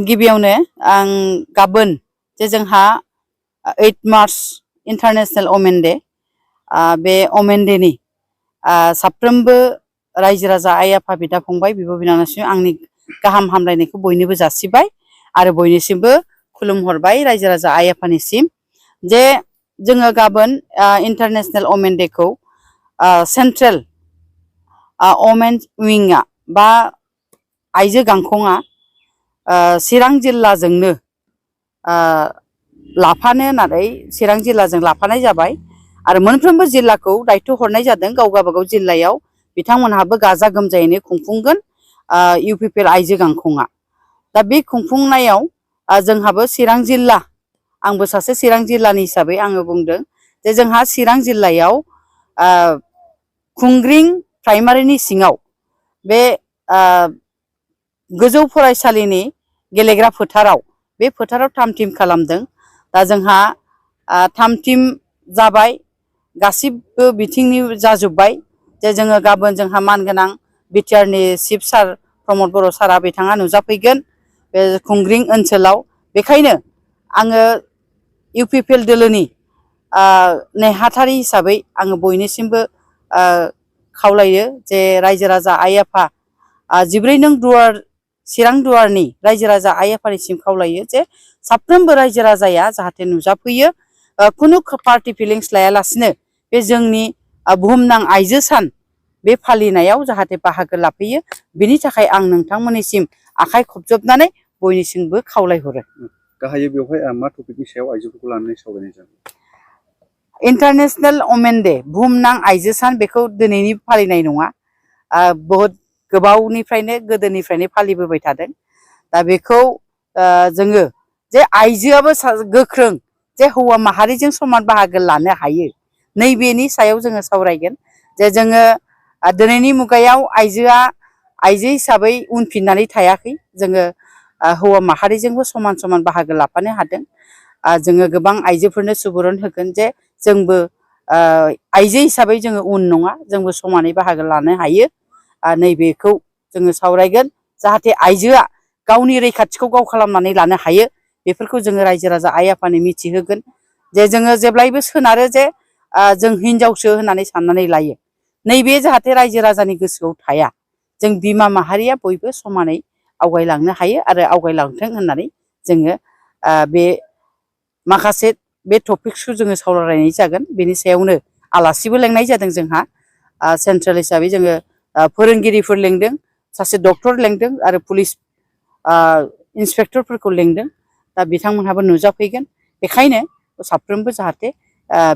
गिबियावनो आं गाबोन जे जोंहा 8 मार्च इन्टारनेशनल वमेन डे बे वमेन डे नि साफ्रोमबो रायजो राजा आइ आफा बिदा फंबाय बिब' बिनानावसिम आंनि गाहाम हामलायनायखौ बयनोबो जासिबाय आरो बयनिसिमबो खुलुमहरबाय रायजो राजा आइ आफानिसिम जे जोङो गाबोन इन्टारनेशनल वमेन डे खौ सेन्ट्रेल वमेन विंगआ बा आइजो गांखंआ चिरां जिल्लाजोंनो लाफानो होननानै चिरां जिल्लाजों लाफानाय जाबाय आरो मोनफ्रोमबो जिल्लाखौ दायथ' हरनाय जादों गाव गावबागाव जिल्लायाव बिथांमोनहाबो गाजा गोमजायैनो खुंफुंगोन UPPL आयजो गांखंआ दा बे खुंफुंनायाव जोंहाबो चिरां जिल्ला आंबो सासे चिरां जिल्लानि हिसाबै आङो बुंदों जे जोंहा चिरां जिल्लायाव खुंग्रिं प्राइमारिनि सिङाव बे गोजौ फरायसालिनि गेलेग्रा फोथाराव बे फोथाराव थाम थिम खालामदों दा जोंहा थाम थिम जाबाय गासिबो बिथिंनि जाजोब्बाय जे जोङो गाबोन जोंहा मानगोनां बिटिआरनि चिफ सार प्रमद बर' सारा बिथाङा नुजाफैगोन बे खुंग्रिं ओनसोलाव बेखायनो आङो UPPL दोलोनि नेहाथारि हिसाबै आङो बयनिसिमबो खावलायो जे रायजो राजा आइ आफा 14 नं दुवार चिरां दुवारनि रायजो राजा आइ आफानिसिम खावलायो जे साफ्रोमबो रायजो राजाया जाहाथे नुजाफैयो खुनु पार्टी फिलिंस लायालासिनो बे जोंनि बुहुमनां आइजो सान बे फालिनायाव जाहाथे बाहागो लाफैयो बेनि थाखाय आं नोंथांमोननिसिम आखाइ खबजोबनानै बयनिसिमबो खावलायहरो। गाहायै बेवहाय मा टपिकनि सायाव आइजोफोरखौ लानानै सावरायनाय जागोन? इन्टारनेशनल वमेन डे बुहुमनां आइजो सान बेखौ दिनैनि फालिनाय नङा बहुत गोबावनिफ्रायनो गोदोनिफ्रायनो फालिबोबाय थादों दा बेखौ जोङो जे आइजोआबो गोख्रों जे हौवा माहारिजों समान बाहागो लानो हायो नैबेनि सायाव जोङो सावरायगोन जे जोङो दिनैनि मुगायाव आइजोआ आइजो हिसाबै उनफिननानै थायाखै जोङो हौवा माहारिजोंबो समान समान बाहागो लाफानो हादों जोङो गोबां आइजोफोरनो सुबुरुन होगोन जे जोंबो आइजो हिसाबै जोङो उन नङा जोंबो समानै बाहागो लानो हायो नैबेखौ जोङो सावरायगोन जाहाथे आइजोआ गावनि रैखाथिखौ गाव खालामनानै लानो हायो बेफोरखौ जोङो रायजो राजा आइ आफानो मिथिहोगोन जे जोङो जेब्लायबो सोनारो जे जों हिनजावसो होननानै साननानै लायो नैबे जाहाथे रायजो राजानि गोसोआव थाया जों बिमा माहारिया बयबो समानै आवगायलांनो हायो आरो आवगायलांथों होननानै जोङो बे माखासे बे टपिक्सखौ जोङो सावरायनाय जागोन बेनि सायावनो आलासिबो लेंनाय जादों जोंहा सेन्ट्रेल हिसाबै जोङो फोरोंगिरिफोर लेंदों सासे डक्टर लेंदों आरो पुलिस इन्सपेक्टरफोरखौ लेंदों दा बिथांमोनहाबो नुजाफैगोन बेखायनो साफ्रोमबो जाहाथे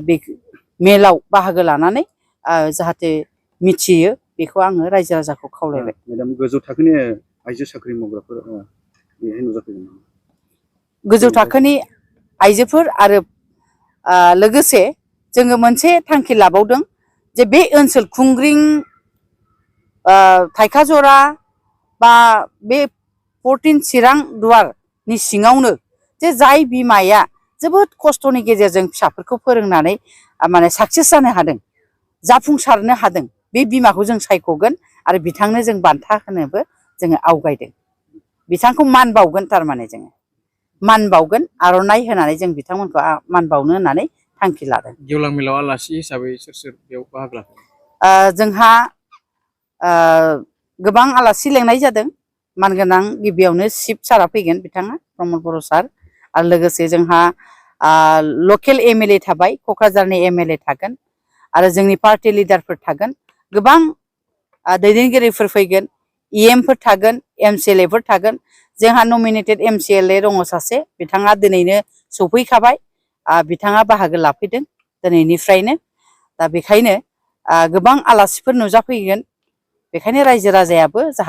बे मेलाव बाहागो लानानै जाहाथे मिथियो बेखौ आङो रायजो राजाखौ खावलायबाय। मेडाम गोजौ थाखोनि आइजो साख्रि मावग्राफोर बेहाय नुजाफैगोन नामा? गोजौ थाखोनि आइजोफोर आरो लोगोसे जोङो मोनसे थांखि लाबावदों जे बे ओनसोल खुंग्रिं थाइखाजरा बा बे 14 चिरां दुवारनि सिङावनो जे जाय बिमाया जोबोद खस्थ'नि गेजेरजों फिसाफोरखौ फोरोंनानै माने साक्सेस जानो हादों जाफुंसारनो हादों बे बिमाखौ जों सायख'गोन आरो बिथांनो जों बान्था होनोबो जोङो आवगायदों बिथांखौ मान बावगोन थारमाने जोङो मान बावगोन आर'नाइ होनानै जों बिथांमोनखौ मान बावनो होननानै थांखि लादों। गेवलां मेलाव आलासि हिसाबै सोर सोर बेयाव बाहागो लादों? जोंहा गोबां आलासि लेंनाय जादों मानगोनां गिबियावनो चिफ सारा फैगोन बिथाङा प्रमद बर' सार आरो लोगोसे जोंहा लकेल MLA थाबाय क'क्राझारनि MLA थागोन आरो जोंनि पार्टी लिडारफोर थागोन गोबां दैदेनगिरिफोर फैगोन EMफोर थागोन MCLAफोर थागोन जोंहा नमिनेटेड MCLA दङ सासे बिथाङा दिनैनो सफैखाबाय बिथाङा बाहागो लाफैदों दिनैनिफ्रायनो दा बेखायनो गोबां आलासिफोर नुजाफैगोन बेखायनो रायजो राजायाबो जाहाथे